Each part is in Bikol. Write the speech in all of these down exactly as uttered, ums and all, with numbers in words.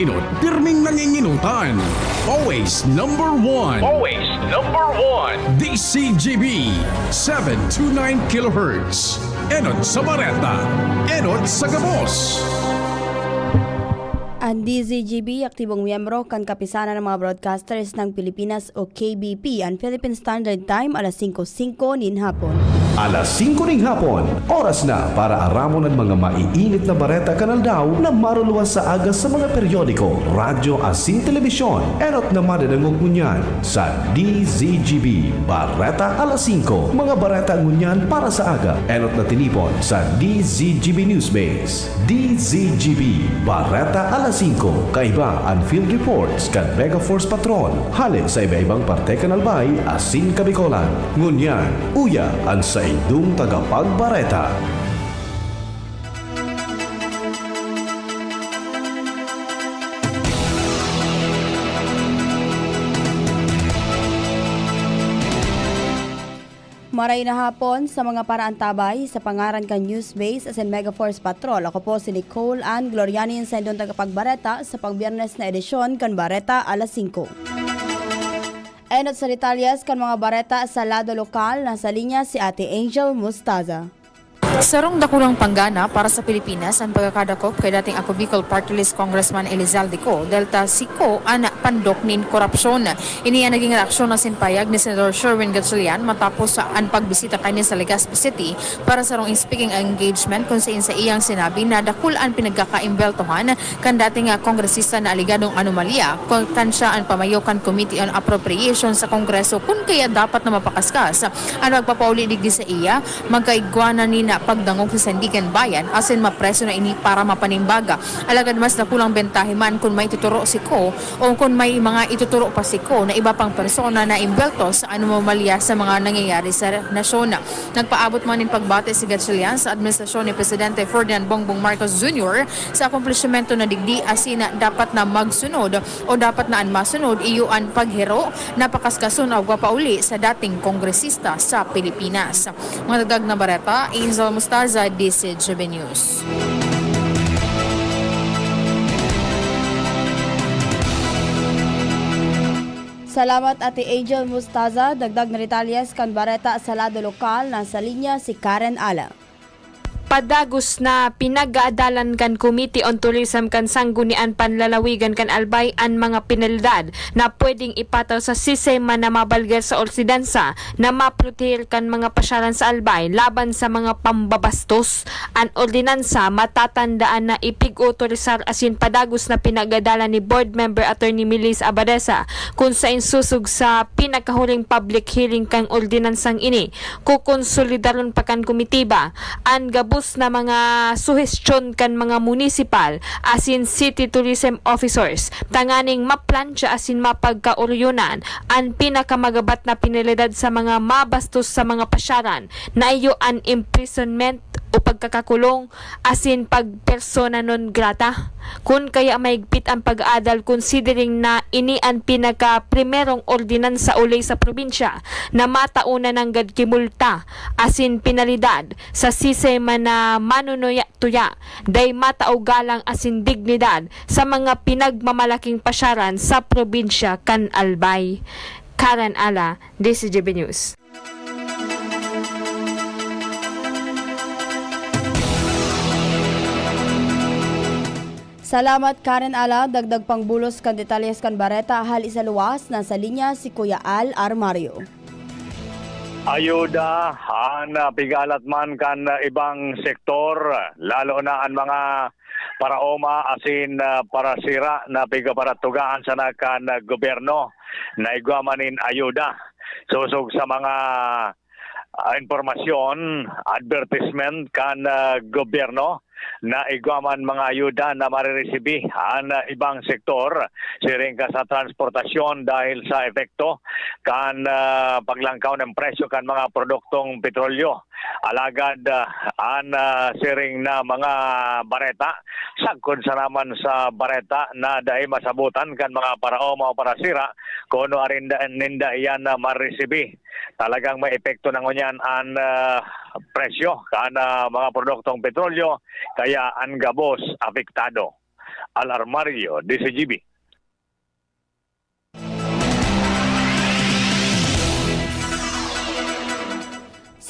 Inot, pirming nanginginutan. Always number one. Always number one. D C G B, seven two nine kilohertz. Enot sa Bareta. Enot sa Gabos. Ang D Z G B, aktibong miyembro kan Kapisanan ng mga Broadcasters ng Pilipinas o K B P, ang Philippine Standard Time, alas singko singko nin hapon. Alas singko ning hapon, oras na para aramon an mga maiinit na bareta kan aldaw na maruluwas sa aga sa mga periodiko, radyo asin telebisyon. Enot na madadangog ngunyan sa D Z G B Bareta Alas Singko. Mga bareta ngunyan para sa aga, enot na tinipon sa D Z G B Newsbase. D Z G B Bareta Alas Singko. Kaiba an field reports kan Mega Force Patrol hale sa iba-ibang parte kan Albay asin Kabicolan. Ngunyan, uya an saindong tagapagbareta. Maray na hapon sa mga paraantabay, sa pangaran kan Newsbase asin Mega Force Patrol. Ako po si Nicole Ann Gloriani, an saindong tagapagbareta sa pang-Biyernes na edisyon kan Bareta Alas Singko. Enot sa detalyes kan mga bareta sa lado lokal, nasa linya si Ate Angel Mustaza. Sarong dakulang panggana para sa Pilipinas an pagkakadakop kay dating Ako Bicol Party List Congressman Elizalde Co, dahil ta si Co an pandok nin korapsyon. Ini an naging reaksyon asin pahayag ni Senador Sherwin Gatchalian matapos an pagbisita kaniya sa Legazpi City para sarong speaking engagement, kun sain saiyang sinabi na dakul an pinagkakaimbweltohan kan dating, ah, kongresista na alegadong anomalya, kun kan siya an pamayo kan Committee on Appropriation sa Kongreso, kun kaya dapat na mapakaskas an magpapauli digdi saiya. Magkaigwa na nin pagdangog sa Sandigan Bayan asin mapreso na ini para mapanimbaga. Alagad mas dakulang bentahe man kun may ituturo si Co o kun may mga ituturo pa si Co na iba pang persona na imbwelto sa anomalya sa mga nangyayari sa nasyon. Nagpaabot man nin pagbati si Gatchalian sa administrasyon ni Presidente Ferdinand Bongbong Marcos Junior sa akomplishmento na digdi asin na dapat na magsunod o dapat na an masunod iyo an paghiro na pakaskason o pagpapauli sa dating kongresista sa Pilipinas. Mga dagdag na bareta, Angel Mustaza, D Z G B News. Salamat, Ate Angel Mustaza. Dagdag na detalyes kan bareta sa lado lokal, nasa linya si Karen Ala. Padagos na pinag-aadalan kan Committee on Tourism kan Sangguniang Panlalawigan kan Albay an mga penalidad na pwedeng ipataw sa sistema na mabalga sa ordinansa na maproteher kan mga pasyalan sa Albay laban sa mga pambabastos. An ordinansa matatandaan na ipig-otorisar asin padagos na pinag-adalan ni Board Member Attorney Milis Abadesa, kun sain sosog sa pinakahuring public hearing kan ordinansang ini, kokonsolidaron pa kan komitiba an gabos na mga suhestyon kan mga munisipal asin city tourism officers tanganing maplantsa asin mapagkaoryonan an pinakamagabat na penalidad sa mga mabastos sa mga pasyaran na iyo an imprisonment o pagkakakulong asin pagpersona non grata. Kun kaya mahigpit an pag-aadal, considering na ini an pinakaprimerong ordinansa o ley sa probinsya na matao na nanggad ki multa asin penalidad sa sistema na manunuya-tuya, dai matao galang asin dignidad sa mga pinagmamalaking pasyaran sa probinsya kan Albay. Karen Ala, D Z G B News. Salamat, Karen Ala. Dagdag pang bulos kan detalyes kan bareta, hali sa luwas, nasa linya si Kuya Al Armario. Ayuda an, ah, pigalat man kan, ah, ibang sektor, lalo na an mga paraoma asin, ah, parasira na pigaparatugaan sana kan, ah, gobyerno na igwa man nin ayuda. Sosog sa mga, ah, impormasyon, advertisement kan, ah, gobyerno na igwa man mga ayuda na mariresibi an, ah, ibang sektor, siring ka sa transportasyon dahil sa epekto kan, ah, paglangkaw ng presyo kan mga produktong petrolyo. Alagad, ah, an, ah, siring na mga bareta, sagkod sana man sa bareta na dai masabotan kan mga paraoma o parasira kung ano arinda ninda iyan na maresibi. Talagang may epekto na ngunyan an, ah, presyo kan, ah, mga produktong petrolyo, kaya an gabos apektado. Al Armario, D Z G B.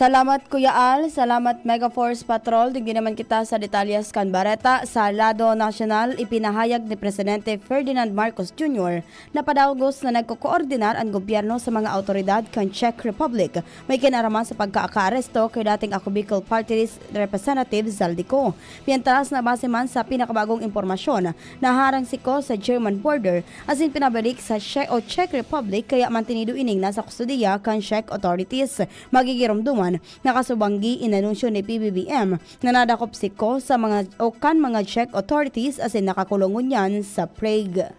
Salamat, Kuya Al. Salamat, Mega Force Patrol. Digdi naman kita sa detalyes kan bareta. Sa lado nasyonal, ipinahayag ni Presidente Ferdinand Marcos Junior na padagos na nagkokoordinar an gobyerno sa mga awtoridad kan Czech Republic may kinaraman sa pagkakaaresto kay dating Ako Bicol Party List Representative Zaldy Co. Mientras na base man sa pinakabagong impormasyon, naharang si Co sa German border asin pinabalik sa Czech o Czech Republic, kaya mantenido ining nasa kustodiya kan Czech authorities. Magigiromdoman na kasubanggi inanunsyo ni P B B M na nadakop si Co sa mga o kan mga Czech authorities asin nakakulong ngunyan sa Prague.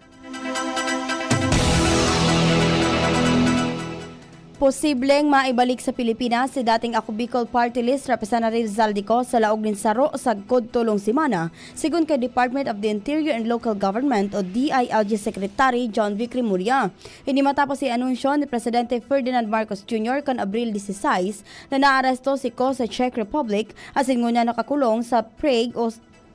Posibleng maibalik sa Pilipinas si dating Ako Bicol Party List Representative Zaldy Co sa laog nin saro sagkod tolong semana, sigon kay Department of the Interior and Local Government o D I L G Secretary John Vic Remulla. Ini matapos ianunsyo ni Presidente Ferdinand Marcos Junior kan Abril dieciséis na naaresto si Co sa Czech Republic asin ngunyan nakakulong sa Prague o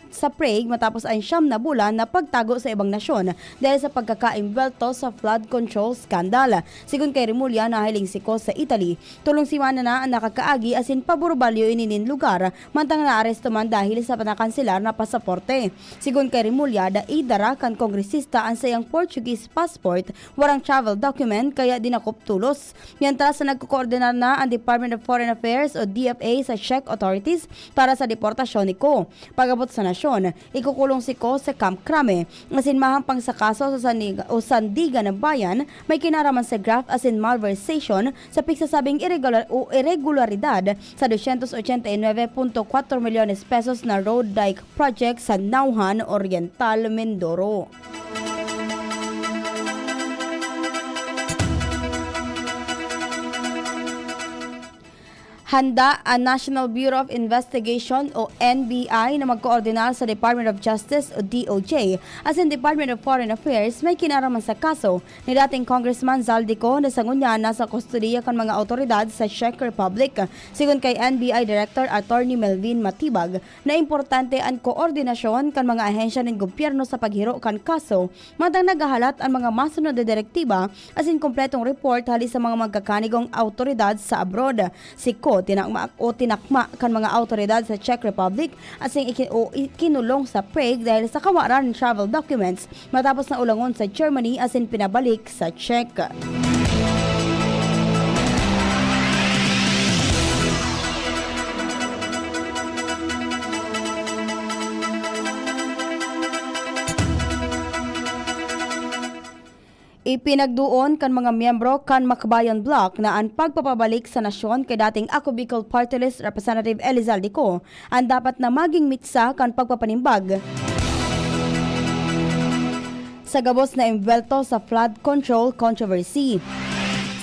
sa Prague matapos ang siyam na bulan na pagtago sa ibang nasyon dahil sa pagkakaimbwelto sa flood control scandal. Sigon kay Remulla, nahiling si Co sa Italy. Tolong semana na ang nakakaagi asin paborbalyo ini nin lugar, mantang naaresto man dahil sa nakanselar na pasaporte. Sigon kay Remulla, dai dara kan kongresista an saiyang Portuguese passport, warang travel document, kaya dinakop tolos. Mientras na nagkokoordinar na ang Department of Foreign Affairs o D F A sa Czech authorities para sa deportasyon ni Co. Pag-abot sa nasyon, ikukulong si Co sa Camp Crame, asin mahampang sa kaso sa sanig-, o Sandigan ng Bayan, may kinaraman sa graft asin malversation sa pigsasabing irregular o irregularidad sa doscientos ochenta y nueve punto cuatro milyones pesos na road dike project sa Nauhan, Oriental Mindoro. Handa ang National Bureau of Investigation o N B I na magkoordinar sa Department of Justice o D O J asin Department of Foreign Affairs may kinaraman sa kaso ni dating Congressman Zaldy Co na sa ngunyan nasa kustodiya kan mga awtoridad sa Czech Republic. Sigon kay N B I Director Attorney Melvin Matibag, na importante an koordinasyon kan mga ahensya nin gobyerno sa paghiro kan kaso, mantang naghahalat an mga masunod na direktiba asin kompletong report hali sa mga magkakanigong awtoridad sa abroad. Si Co tinakma o tinakma kan mga awtoridad sa Czech Republic asin iki-, o ikinulong sa Prague dahil sa kawaran nin travel documents matapos na ulangon sa Germany asin pinabalik sa Czech. Ipinagdoon kan mga miyembro kan Makabayan Bloc na an pagpapabalik sa nasyon kay dating Ako Bicol Party List Representative Elizalde Co an dapat na magin mitsa kan pagpapanimbag sa gabos na imbwelto sa flood control controversy.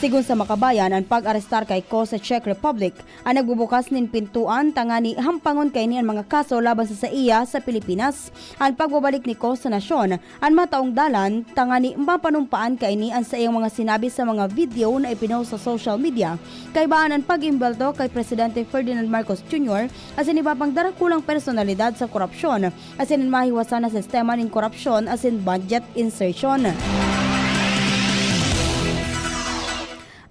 Sigon sa Makabayan, an pag-arestar kay Co sa Czech Republic an nagbubukas nin pintuan tangani hampangon kaini an mga kaso laban sa saiya sa Pilipinas. An pagbabalik ni Co sa nasyon an mataong dalan tangani mapanumpaan kaini an saiyang mga sinabi sa mga video na ipinost sa social media. Kaibahan an pag-imbwelto kay Presidente Ferdinand Marcos Junior asin iba pang darakulang personalidad sa korupsyon asin an mahiwasan na sistema nin korupsyon asin budget insertion.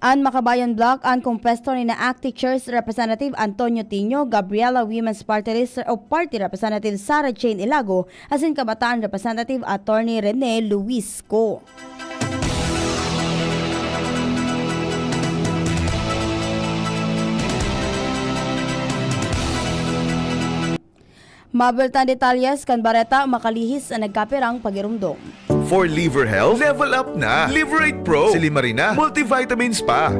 An Makabayan Bloc an kompwesto ni na ACT Teachers Representative Antonio Tinio, Gabriela Women's Party List o Party Representative Sarah Jane Ilago, asin Kabataan Representative Attorney Rene Luisco. Mabultan detalyes kan bareta, makalihis an nagkapirang pagirumdom. For liver health, level up na. Liverate Pro. Silimarina, multivitamins pa.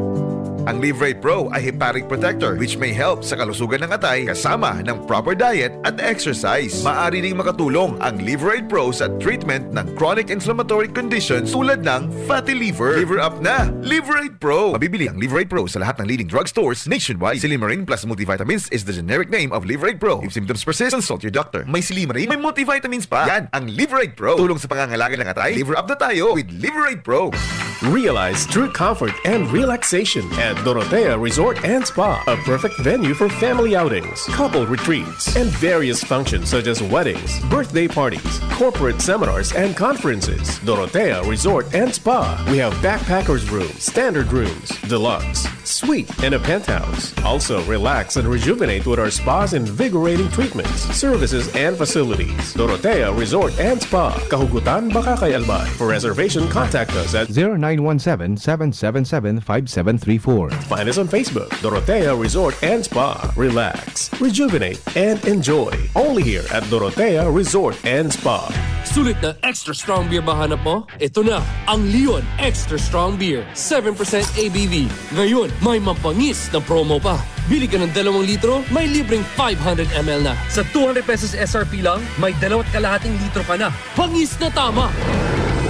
Ang Liverate Pro ay hepatic protector, which may help sa kalusugan ng atay kasama ng proper diet at exercise. Maaari ding makatulong ang Liverate Pro sa treatment ng chronic inflammatory conditions tulad ng fatty liver. Liver up na. Liverate Pro. Mabibili ang Liverate Pro sa lahat ng leading drugstores nationwide. Silimarin plus multivitamins is the generic name of Liverate Pro. If symptoms persist, consult your doctor. May silimarin, may multivitamins pa. Yan ang Liverate Pro. Tulong sa pangangalaga ng atay. Liver up na tayo with Liverate Pro. Realize true comfort and relaxation at Dorotea Resort and Spa, a perfect venue for family outings, couple retreats, and various functions such as weddings, birthday parties, corporate seminars, and conferences. Dorotea Resort and Spa. We have backpackers room, standard rooms, deluxe, suite, and a penthouse. Also, relax and rejuvenate with our spa's invigorating treatments, services, and facilities. Dorotea Resort and Spa, Kahugutan, Bacacay, Albay. For reservation, contact us at zero nine one seven, seven seven seven, five seven three four. Find us on Facebook, Dorotea Resort and Spa. Relax, rejuvenate, and enjoy. Only here at Dorotea Resort and Spa. Sulit na extra strong beer ba hanap mo? Ito na ang Leon Extra Strong Beer, seven percent A B V. Ngayon, may mabangis na promo pa. Bili ka ng dalawang litro, may libreng five hundred M L na. Sa two hundred pesos S R P lang, may dalawat kalahating litro ka na. Bangis na tama!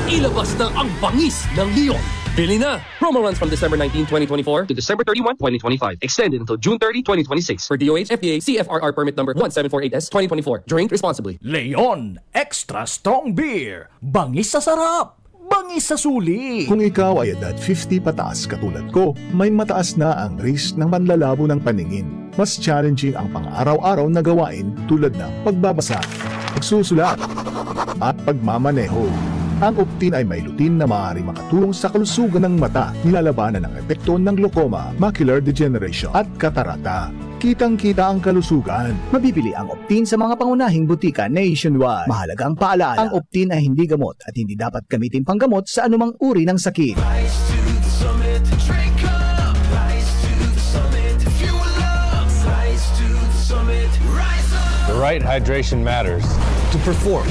Ilabas na ang bangis ng Leon. Bili na! Promo runs from December nineteen, twenty twenty-four to December thirty-one, twenty twenty-five. Extended until June thirty, twenty twenty-six. For D O H F T A C F R R permit number one seven four eight S twenty twenty-four. Drink responsibly. Leon Extra Strong Beer. Bangis sa sarap! Bangis sa suli! Kung ikaw ay edad fifty pataas katulad ko, may mataas na ang risk ng panlalabo ng paningin. Mas challenging ang pang-araw-araw na gawain tulad ng pagbabasa, pagsusulat, at pagmamaneho. Ang Optin ay may lutein na maaaring makatulong sa kalusugan ng mata, nilalabanan ang epekto ng glaucoma, macular degeneration, at katarata. Kitang-kita ang kalusugan. Mabibili ang Optin sa mga pangunahing butika nationwide. Mahalagang paalala, ang Optin ay hindi gamot at hindi dapat gamitin panggamot sa anumang uri ng sakit. Rise to the summit, drink up. Rise to the summit, fuel up. Rise to the summit, rise up. The right hydration matters. To perform.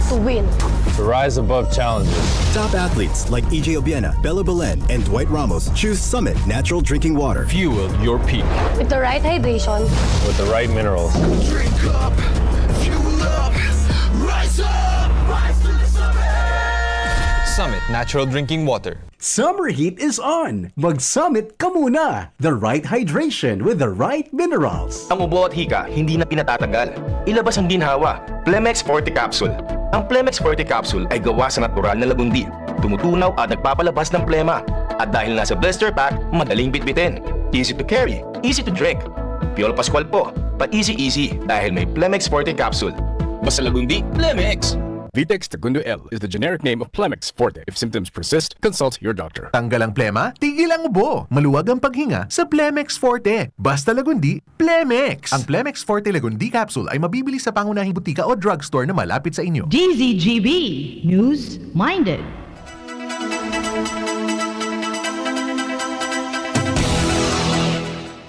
To win. To rise above challenges. Top athletes like E J Obiena, Bella Belen, and Dwight Ramos choose Summit Natural Drinking Water. Fuel your peak. With the right hydration. With the right minerals. Drink up, fuel up, rise up, rise to the summit. Summit Natural Drinking Water. Summer heat is on! Mag-Summit ka muna! The right hydration with the right minerals. Ang ubo at hika, hindi na pinatatagal. Ilabas ang ginhawa. Plemex Forte Capsule. Ang Plemex Forte Capsule ay gawa sa natural na lagundi. Tumutunaw at nagpapalabas ng plema. At dahil nasa blister pack, madaling bitbitin. Easy to carry, easy to drink. Piolo Pascual po, pa-easy-easy dahil may Plemex Forte Capsule. Basta lagundi, Plemex! Vitex Tagundo L is the generic name of Plemex Forte. If symptoms persist, consult your doctor. Tanggal ang plema, tigil ang ubo. Maluwag ang paghinga sa Plemex Forte. Basta lagundi, Plemex! Ang Plemex Forte Lagundi Capsule ay mabibili sa pangunahing butika o drugstore na malapit sa inyo. D Z G B News Minded.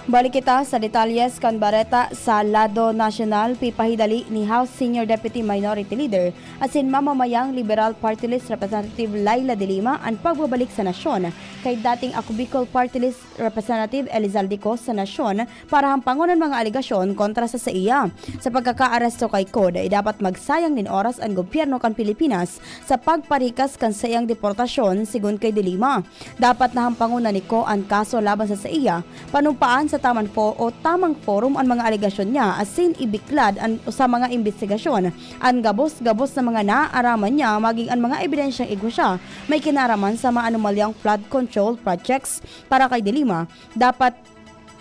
Balik kita sa detalyes kan bareta sa lado nasyonal. Pipahidali ni House Senior Deputy Minority Leader asin mamamayang Liberal Party List Representative Leila de Lima an pagbabalik sa nasyon kay dating Ako Bicol Party List Representative Elizalde Co sa nasyon para hampangon an mga alegasyon kontra sa saiya. Sa pagkakaaresto kay Co, dai dapat magsayang nin oras an gobyerno kan Pilipinas sa pagparikas kan saiyang deportasyon, sigon kay De Lima. Dapat na hampangon na ni Co an kaso laban sa saiya, panumpaan sa taman fo-, o tamang forum an mga alegasyon niya asin ibiklad an, sa mga imbestigasyon an gabos-gabos na mga naaaraman niya, maging an mga ebidensyang igwa siya may kinaraman sa maanomalyang flood control projects. Para kay De Lima, dapat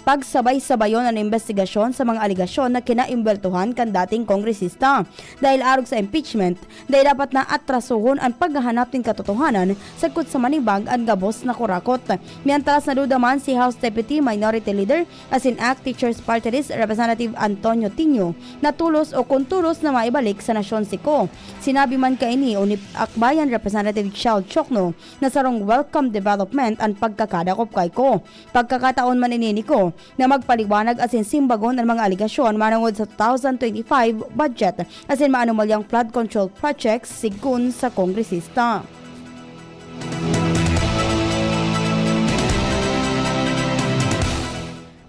pagsabay-sabayon an imbestigasyon sa mga alegasyon na kinaimbweltohan kan dating kongresista. Dahil arog sa impeachment, dai dapat na atrasohon an paghahanap nin katotohanan sagkod sa manibag an gabos na kurakot. Mientras, naduda man si House Deputy Minority Leader asin ACT Teachers Party List Representative Antonio Tinio na tolos o kon tolos na maibalik sa nasyon si Co. Sinabi man kaini ni Akbayan Representative Child Chocno na sarong welcome development an pagkakadakop kay Co. Pagkakataon man ini ni Co na magpaliwanag asin simbagon an mga alegasyon manongod sa two thousand twenty-five budget asin maanomalyang flood control projects, sigon sa kongresista.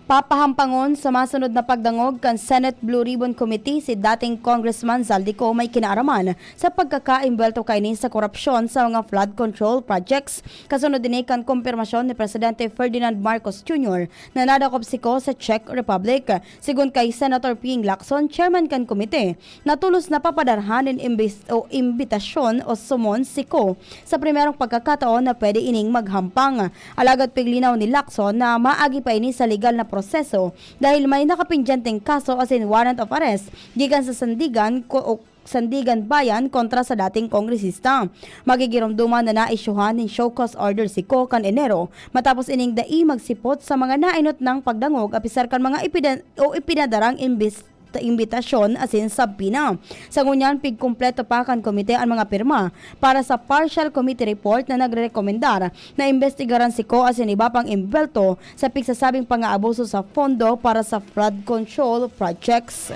Papahampangon sa masunod na pagdangog kan Senate Blue Ribbon Committee si dating Congressman Zaldy Co may kinaaraman sa pagkakaimbwelto kaini sa korupsyon sa mga flood control projects, kasunod ini kan kumpirmasyon ni Presidente Ferdinand Marcos Junior na nadakop si Co sa Czech Republic. Sigon kay Senator Ping Lacson, chairman kan komite, na tolos na papadarhan nin imbis-, o imbitasyon o summons si Co sa primerong pagkakataon na pwede ining maghampang. Alagad piglinaw ni Lacson na maagi pa ini sa legal na proseso dahil may nakapindyenteng kaso asin warrant of arrest gikan sa Sandigan ko-, o Sandigan Bayan kontra sa dating kongresista. Magigiromdoman na naisyuhan nin show cause order si Co kan Enero, matapos ining dai magsipot sa mga naenot nang pagdangog apisar kan mga ipida-, o ipinadarang imbis-, imbitasyon asin subpoena. Sa ngunyan, pigkumpleto pa kan komite an mga pirma para sa partial committee report na nagrerekomendar na imbestigaran si Co asin iba pang imbwelto sa pigsasabing pang-aabuso sa pondo para sa flood control projects.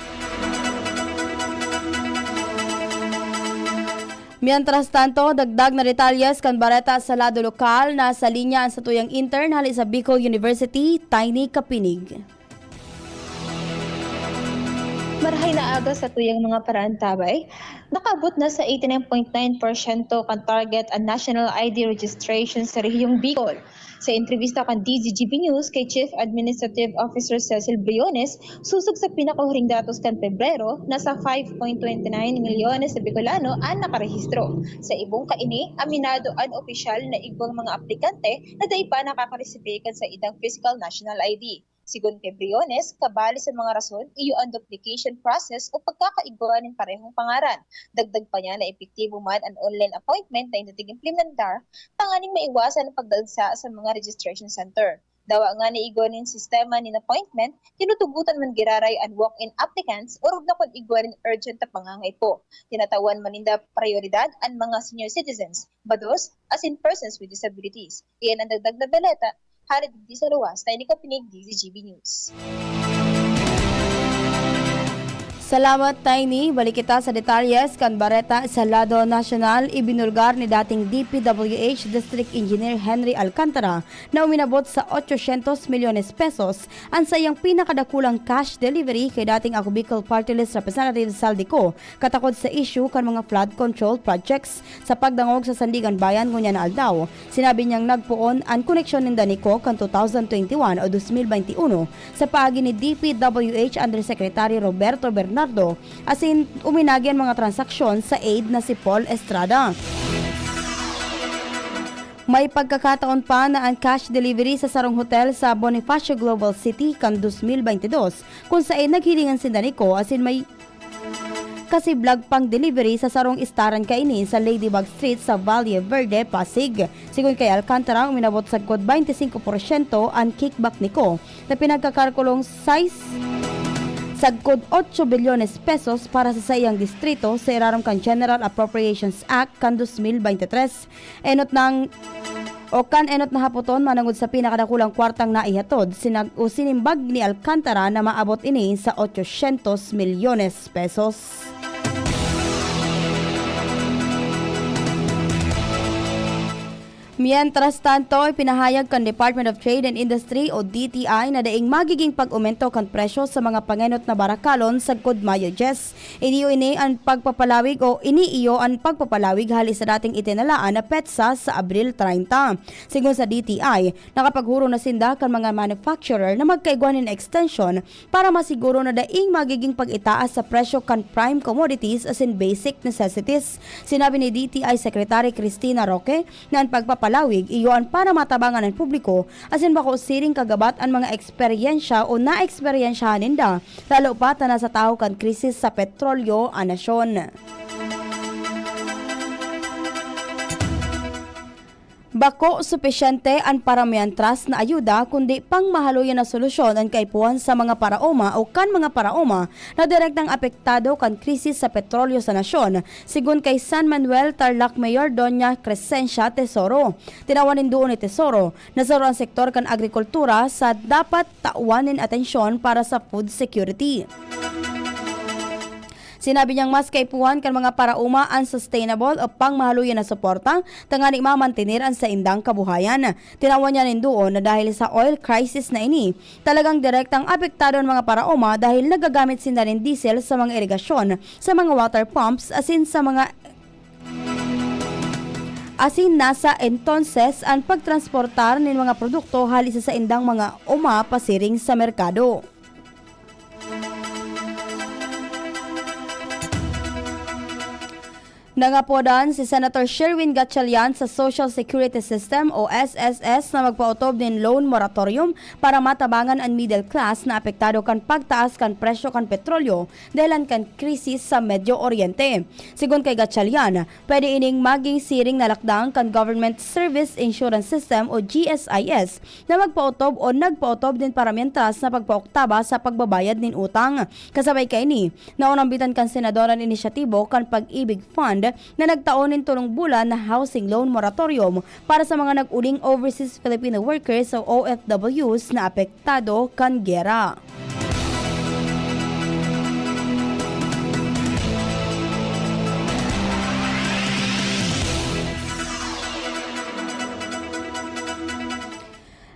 Mientras tanto, dagdag na detalyes kan bareta sa lado lokal. Nasa linya an satuyang intern hali sa Bicol University, Tiny Kapinig. Marahay na aga sa tuyang mga paraantabay. Nakaabot na sa eighty-nine point nine porsyento kan target an National I D registration sa rehiyong Bicol. Sa entrebista kan D Z G B News kay Chief Administrative Officer Cecil Briones, sosog sa pinakahuring datos kan Pebrero, nasa five point twenty nine milyones na Bicolano an nakarehistro. Sa ibong kaini, aminado an opisyal na igwang mga aplikante na dai pa nakakaresibi kan saindang physical national I D. Sigon kay Briones, kabali sa mga rason, iyo an duplication process o pagkakaigwa nin parehong pangaran. Dagdag pa niya na epektibo man an online appointment na indatig implementar tanganing maiwasan an pagdagsa sa mga registration center. Dawa ngani igwa nin sistema nin appointment, tinutugotan man giraray an walk-in applicants, orog na kun igwa nin urgent na pangangaipo. Tinatawan man ninda prayoridad an mga senior citizens, bados, asin persons with disabilities. Iyan an dagdag na baleta hale digdi sa luwas, Tiny Kapinig, D Z G B News. Salamat, Tiny. Balik kita sa detalyes kan bareta sa lado nasyonal. Ibinulgar ni dating D P W H District Engineer Henry Alcantara na uminabot sa ochocientos milyones pesos an saiyang pinakadakulang cash delivery kay dating Ako Bicol Party List Representative Zaldy Co katakod sa issue kan mga flood control projects. Sa pagdangog sa Sandigan Bayan ngunyan na aldaw, sinabi niyang nagpoon an koneksyon ninda ni Co kan two thousand twenty-one o dos mil baynte uno sa paagi ni D P W H Undersecretary Roberto Bernardo, asin uminagi an mga transaksyon sa aid na si Paul Estrada. May pagkakataon pa na an cash delivery sa sarong hotel sa Bonifacio Global City kan dos mil baynte dos, kun saen naghilingan sinda ni Co asin may kasiblag pang delivery sa sarong istaran kaini sa Ladybug Street sa Valle Verde, Pasig. Sigon kay Alcantara, uminabot sagkod baynte singko porsyento an kickback ni Co na pinagkakalkulong sais sagkod otso bilyones pesos para sa saiyang distrito sa irarom kan General Appropriations Act kan dos mil baynte tres. Enot nang, o kan enot na hapoton manangod sa pinakadakulang kwartang naihatod, sinag-, o sinimbag ni Alcantara na maabot ini sa ochocientos milyones pesos. Mientras tanto, ipinahayag kan Department of Trade and Industry o D T I na daing magiging pag-umento kan presyo sa mga pangenot na barakalon sagkod Mayo diyes. Iniyo ini an pagpapalawig o iniiyo an pagpapalawig hali sa dating itinalaan na petsa sa Abril treinta. Sigon sa D T I, nakapaghuro na sinda kan mga manufacturer na magkaigwa nin extension para masiguro na daing magiging pag-itaas sa presyo kan prime commodities asin basic necessities. Sinabi ni D T I Secretary Cristina Roque na an pagpapalawig iyo an para matabangan an publiko asin bako siring kagabat an mga eksperyensya o naeksperyensyahan ninda, lalo pa ta nasa tahaw kan krisis sa petrolyo an nasyon. Bako supisyente an paramientras na ayuda, kundi pangmahaloyan na solusyon an kaipuhan sa mga paraoma o kan mga paraoma na direktang apektado kan krisis sa petrolyo sa nasyon, sigon kay San Manuel Tarlac Mayor Doña Crescencia Tesoro. Tinawan nin duon ni Tesoro na saro an sektor kan agrikultura sa dapat tawan nin atensyon para sa food security. Sinabi niyang mas kaipuhan kan mga paraoma an sustainable o pangmahaluyan na suporta tangani mamantener an saindang kabuhayan. Tinawan niya nin duon na dahil sa oil crisis na ini, talagang direktang apektado an mga paraoma dahil nagagamit sinda nin diesel sa mga irigasyon, sa mga water pumps, asin sa mga asin nasa entonces an pagtransportar nin mga produkto hali sa saindang mga oma pasiring sa merkado. Nangapodan si Senator Sherwin Gatchalian sa Social Security System o S S S na magpaotob nin loan moratorium para matabangan an middle class na apektado kan pagtaas kan presyo kan petrolyo dahelan kan krisis sa Medio Oriente. Sigon kay Gatchalian, pwede ining maging siring na lakdang kan Government Service Insurance System o G S I S na magpaotob o nagpaotob nin paramientras na pagpaoktaba sa pagbabayad nin utang. Kasabay kaini, naonambitan kan Senador an inisyatibo kan Pag-ibig Fund na nagtao nin tolong bulan na housing loan moratorium para sa mga nag-uling overseas Filipino workers o O F Ws na apektado kan gera.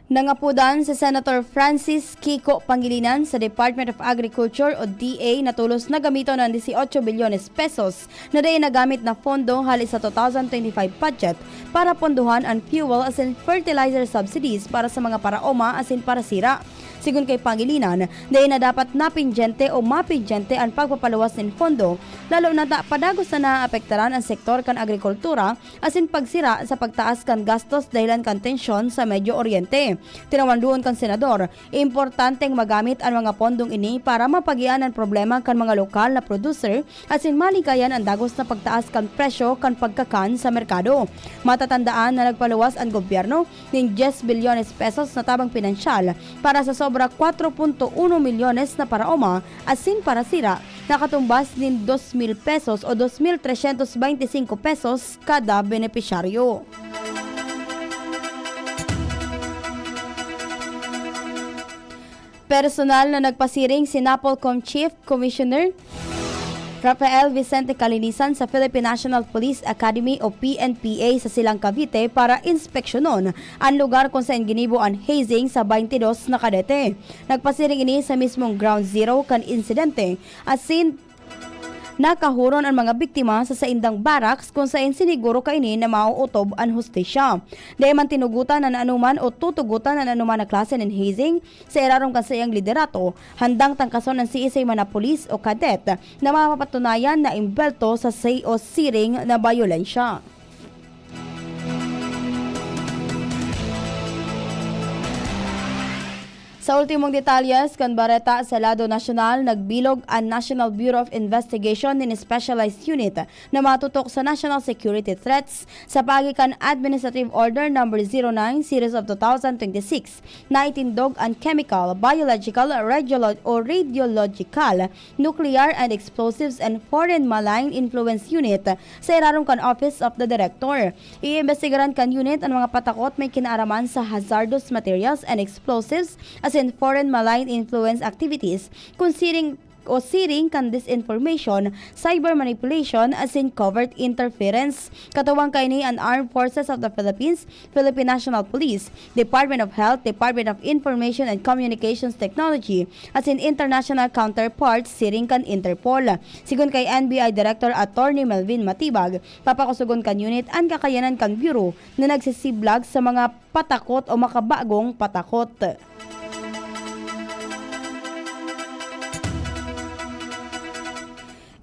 Nangapodan si Senator Francis Kiko Pangilinan sa Department of Agriculture o D A na tolos na gamiton an dieciocho bilyones pesos na dai nagamit na pondo hali sa two thousand twenty-five budget para pondohan an fuel asin fertilizer subsidies para sa mga paraoma asin parasira. Sigon kay Pangilinan, dai na dapat napindyente o mapindyente an pagpapaluwas nin pondo, lalo na ta padagos na naaapektaran an sektor kan agrikultura asin pagsira sa pagtaas kan gastos dahelan kan tensyon sa Medio Oriente. Tinawan duon kan senador, importanteng magamit an mga pondong ini para mapagian an problema kan mga lokal na producer asin malingkayan an dagos na pagtaas kan presyo kan pagkakan sa merkado. Matatandaan na nagpaluwas an gobyerno nin dies bilyones pesos na tabang pinansyal para sa sobra kwatro punto uno milyones na paraoma asin parasira, nakatumbas nin dos mil pesos o dos mil tresyentos beinti singko pesos kada benepisyaryo. Personal na nagpasiring si Napolcom Chief Commissioner Rafael Vicente Calinisan sa Philippine National Police Academy o P N P A sa Silang Cavite para inspeksyonon an lugar kung saen ginibo an hazing sa twenty-two na kadete. Nagpasiring ini sa mismong ground zero kan insidente, asin nakahuron an mga biktima sa saindang barracks kung saen siniguro kaini na maootob an hustisya. Dai man tinugotan an anoman o tutugotan an anoman na klase nin hazing sa irarom kan saiyang liderato, handang tangkason an siisay man na pulis o kadet na mapapatunayan na imbwelto sa say o siring na bayolensya. Sa ultimong detalyes kan bareta sa lado nasyonal, nagbilog an National Bureau of Investigation nin Specialized Unit na matutok sa national security threats sa paagi kan Administrative Order Number zero nine Series of two thousand twenty-six na itindog an chemical, biological, radiolo- o radiological, nuclear and explosives and foreign malign influence unit sa irarom kan Office of the Director. Iimbestigaran kan unit an mga patakot may kinaaraman sa hazardous materials and explosives asin foreign malign influence activities, kun siring o siring kan disinformation, cyber manipulation, asin covert interference. Katuwang kaini an Armed Forces of the Philippines, Philippine National Police, Department of Health, Department of Information and Communications Technology, asin international counterparts siring kan Interpol. Sigon kay N B I Director Attorney Melvin Matibag, papakusogon kan unit an kakayanan kan Bureau na nagsisiblag sa mga patakot o makabagong patakot.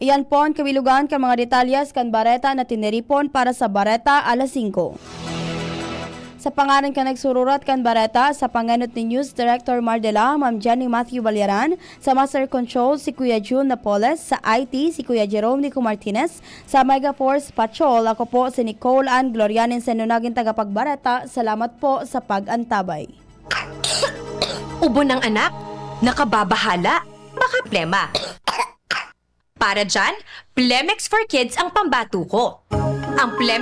Iyan po an kabilugan kan mga detalyes kan bareta na tiniripon para sa Bareta Alas Singko. Sa pangaran kan nagsururat kan bareta, sa pangenot ni News Director Mardela, Ma'am Jenny Matthew Balyaran, sa Master Control, si Kuya Jun Napoles, sa I T, si Kuya Jerome Nico Martinez, sa Megaforce Patrol, ako po si Nicole Ann Glorianin, sa nagin tagapagbareta. Salamat po sa pag-antabay. Ubo ng anak? Nakababahala? Baka plema. Para dyan, Plemex for Kids ang pambato ko. Ang Plemex